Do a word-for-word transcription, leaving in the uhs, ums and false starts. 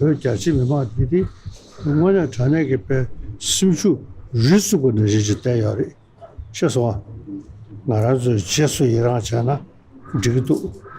བོད་རྒྱ་ཆེ་མི་མང་དེ་དེ་དངོས་གནས་དྲང་གནས་ཀྱི་དཔེ་སེམས་ཤུགས་རུལ་སུངས་པ་ནང་བཞིན་ཅིག་བསྡད་ཡོད་རེད། ཤེས་སོང་ང་། ང་རང་ཚོས་རྗེས་སུ་ཡི་རང་བྱས་ན་འགྲིག་གི་འདུག